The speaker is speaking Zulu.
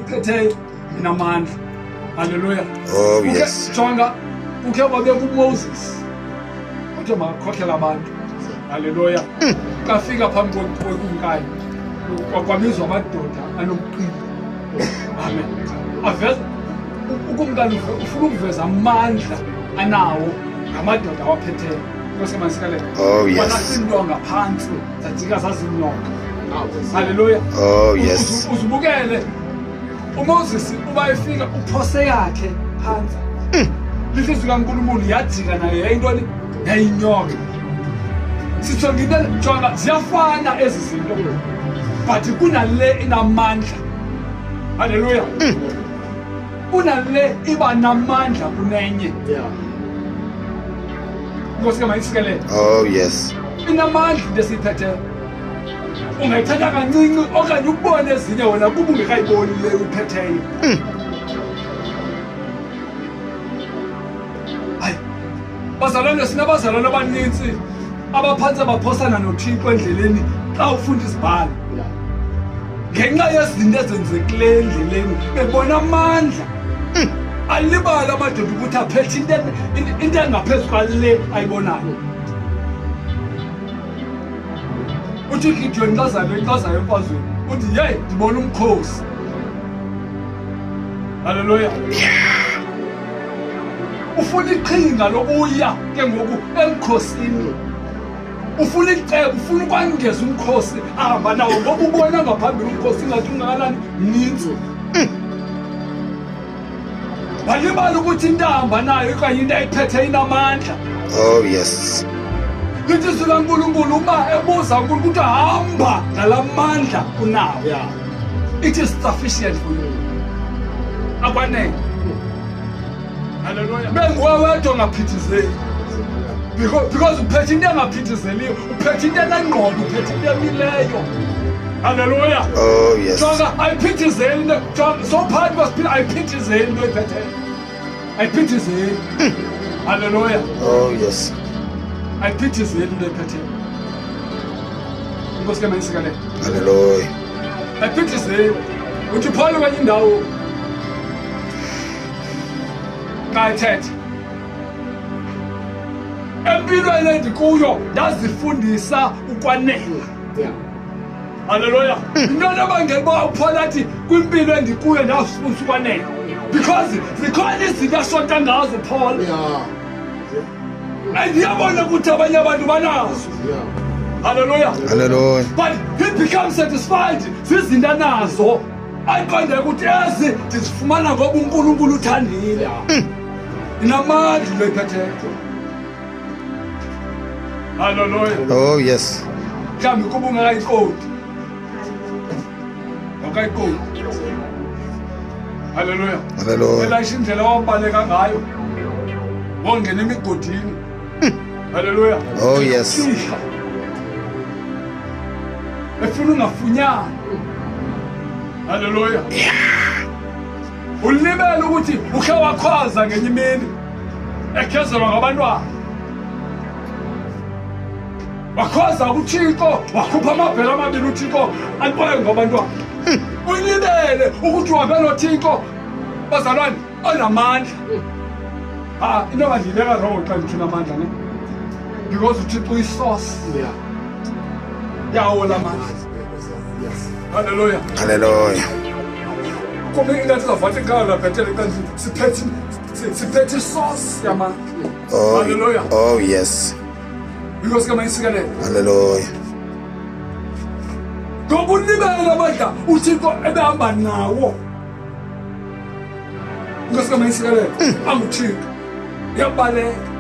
esiyiphetheyo inamandla. Haleluya. Oh yes. Jonga, ukhe wabeka uMoses uthe makakhokhele abantu. Haleluya. Kafika phambi kwekumkani kwabizwa amadoda anobuqili. Amen. Aveza ukumkani, ufuna ukuveza amandla anawo ngamadoda awaphetheyo. Nkosi masikalele. Oh yes. Kwalahlwa phansi zajika zazinyoka. Haleluya. Oh yes. Uzibukele uMoses uba efika uphose yakhe phansi. Lithi izwi kaNkulunkulu yajika nayo yayintoni? Yayinyoka. Sitsho nginte, jonga, ziyafana ezi zinto, but kunale inamandla. Haleluya. Kunale iba namandla kunenye. Nkosi ke mayisikelele. Oh yes. Inamandla into esiyiphetheyo. Ungayithatha kancinci okanye ukubone ezinye wena kuba ungekayiboni le uyiphetheyo. Hayi, bazalwane, sinabazalwane abanintsi abaphantse baphosana noThixo endleleni xa ufunda izibhalo ngenxa yezinto ezenzekileyo endleleni, bebona amandla, alibala amadoda ukuthi aphethe into engaphezu kwale ayibonayo. Uthi uGideon xa zayo emfazweni, uthi, "Yeyi, ndibona umkhosi." Halleluya. Ufuna iqhinga lokuya ke ngoku emkhosini, ufuna icebo, ufuna ukwangeza umkhosi ahamba nawo ngoba ubona ngaphambili umkhosi ingathi ungakanani, mninzi. Walibala ukuthi into ahamba nayo okanye into ayiphethe inamandla. Oh yes. Lithi izwi kaNkulunkulu uma ebuza uNkulunkulu ukuthi hamba ngala mandla unawo, it is sufficient for you, akwanele. Haleluya. Benguwe wedwa ongaphithizeli because uphethe into engaphithizeliyo, uphethe into enengqondo, uphethe into emileyo. Haleluya. Oh yes. Jonga, ayiphithizeli into. Jonga, sowuphakathi kwasiphila, ayiphithizeli into oyiphetheyo, ayiphithizeli. Haleluya. Oh yes. Ayiphithizeli into oyiphetheyo. Inkosi ke mayisikelele. Hallelujah. Ayiphithizeli. Uthi phole kwenye indawo xa ethetha, "Empilweni endikuyo ndazifundisa ukwanela." Halleluya. Into ebangela uba uPaul athi kwimpilo endikuyo ndazifundisa ukwanela, because zikhona izinto ashota ngazo uPaul and iyabona ukuthi abanye abantu banazo. Halleluya. Hallelujah. But he becomes satisfied zizinto anazo, ayiqonde ukuthi ezi ndizifumana ngoba uNkulunkulu uthandile. Inamandla lo iphetheyo. Halleluya. Oh yes. Mhlawumbi kuba ungekayiqondi, awukayiqondi. Halleluya. Hallelujah. Elisha, indlela wabaleka ngayo, wongena emigodini. Halleluya. Oh yes. Fihla, efuna ungafunyani. Halleluya. Ulibele ukuthi ukhe wakhwaza ngenye imini egezelwa ngabantwana, wakhwaza kuThixo, wakhupha amabhele amabili, uThixo antwayo ngabantwana. Ulibele ukuthi uhambe noThixo, bazalwane, onamandla. Ha, into bandiyibeka wrong xa ndithi unamandla ne, because uThixo uyisource yawo la mandla. Halleluya. Hallelujah. Kube ingathi zavatha iqala bhetele xa siphethe isource yamandla. Oh. Hallelujah. Oh yes. Inkosi kamayisikelele. Hallelujah. Ngoba ulibele amandla uThixo ebehamba nawo. Inkosi kamayisikelele. AnguThixo, uyabaleka.